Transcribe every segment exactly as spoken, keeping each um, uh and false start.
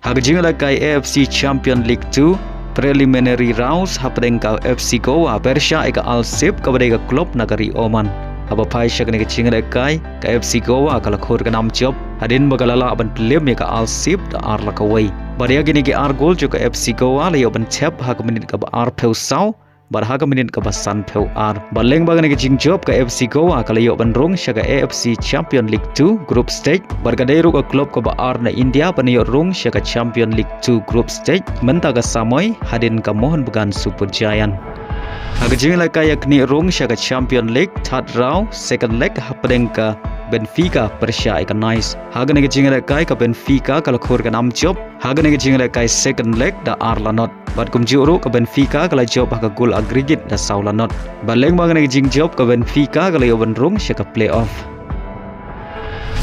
Ha ka jingïalehkai A F C Champion League two preliminary rounds hapdeng ka F C Goa pyrshah ïa ka Al Saif kaba dei ka club na ka ri Oman. Haba phai sha kane ka jingïalehkai, ka F C Goa ka la khur ka nam jop hadien ba ka la lah ban pynliem ïa ka Al Saif da ar la kawei. Bad ïa kine ki ar gol jong ka F C Goa la ïoh ban thep ha ka minit kaba arphew saw bad ha ka minit kaba sanphew ar. Bad lyngba kane ka jingjop, ka F C Goa ka la ïoh ban rung sha ka A F C Champion League two group stage bad ka dei ruh ka club kaba ar na India ban ïoh rung sha ka Champion League two group stage mynta ka samoi hadien ka Mohun Bagan Super Giant. Ha ka jingïalehkai ïaknieh rung sha ka Champion League third round second leg hapdeng ka Benfica pyrshah ïa ka Nice. Ha kane ka jingïalehkai, ka Benfica ka la khur ka nam jop ha kane ka jingïalehkai second leg da ar la not. Bad kumjuh ruh, ka Benfica ka la jop ha ka gol aggregate da saw la not. Bad lyngba kane ka jingjop, ka Benfica ka la ïoh ban rung sha ka playoff.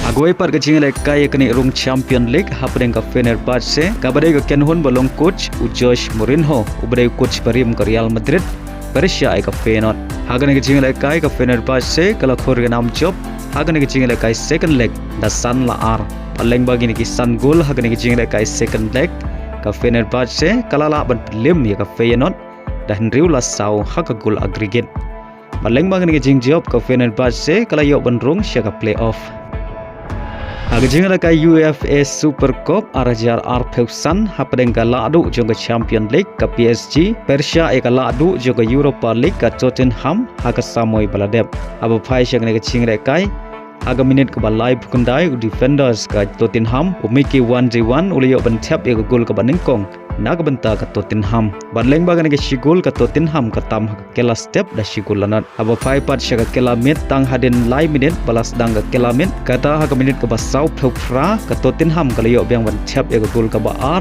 Ha kawei pat ka jingïalehkai ïaknieh rung Champion League hapdeng ka Fenerbahce, kaba dei ka kynhun ba long coach u Jose Mourinho uba dei u coach barim ka Real Madrid, pyrshah ïa ka Feyenoord. Ha kane ka jingïalehkai, ka Fenerbahce ka la khur ka nam jop ha kane ka jingïalehkai second leg da san la ar. Bad lyngba kine ki san gol ha kane ka jingïalehkai second leg, ka Fenerbahce ka la lah ban pynliem ïa ka Feyenoord da hynriew la saw ha ka gol aggregate. Bad lyngba kane ka jingjop, ka Fenerbahce ka la ïoh ban rung sha ka playoff. Ha ka jingïalehkai UEFA Super Cup ar hajar arphew san hapdeng ka lahduh jong ka Champion League, ka P S G pyrshah ïa ka lahduh jong ka Europa League, ka Tottenham, ha ka samoi ba la dep. Haba phai sha kane ka jingïalehkai, ha ka minit kaba laiphew khyndai, u defenders ka Tottenham, u Miki Wanji-Wan, u la ïoh ban thep ïa ka gol kaba nyngkong na ka bynta ka Tottenham. Bad lyngba kane ka shi gol, ka Tottenham ka tam ha ka kylla step da shi gol la not. Haba phai pat sha ka kylla miet, tang hadien lai minit ba la sdang ka kylla miet, kata ha ka minit kaba sawphew phra, ka Tottenham ka la ïoh biang ban thep ïa ka gol kaba ar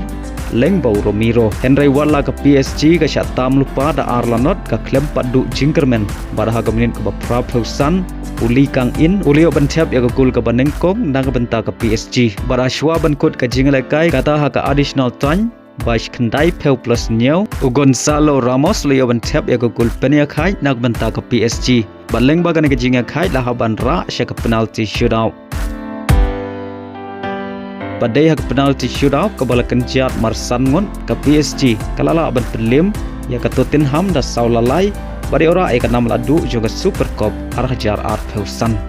lyngba u Romero. Hynrei wat la ka P S G ka shah tam lypa da ar la not, ka khlem pat duh jingkyrmen. Bad ha ka minit kaba phraphew san, u Lee Kang-in u la ïoh ban thep ïa ka gol kaba nyngkong na ka bynta ka P S G. Bad ha shuwa ban kut ka jingïalehkai, kata ha ka additional time, ba shi khyndaiphew plus hynñiew, u Gonzalo Ramos u la ïoh ban thep ïa ka gol pynïakhaid na ka bynta ka P S G. Bad lyngba kane ka jingïakhaid la hap ban rah sha ka penalty shootout. Bad dei ha ka penalty shootout kaba la kynjat mar san ngut, ka P S G ka la lah ban pynliem ïa ka Tottenham da saw la lai bad ïoh rah ïa ka nam lahduh jong ka Super Cup ar hajar arphew san.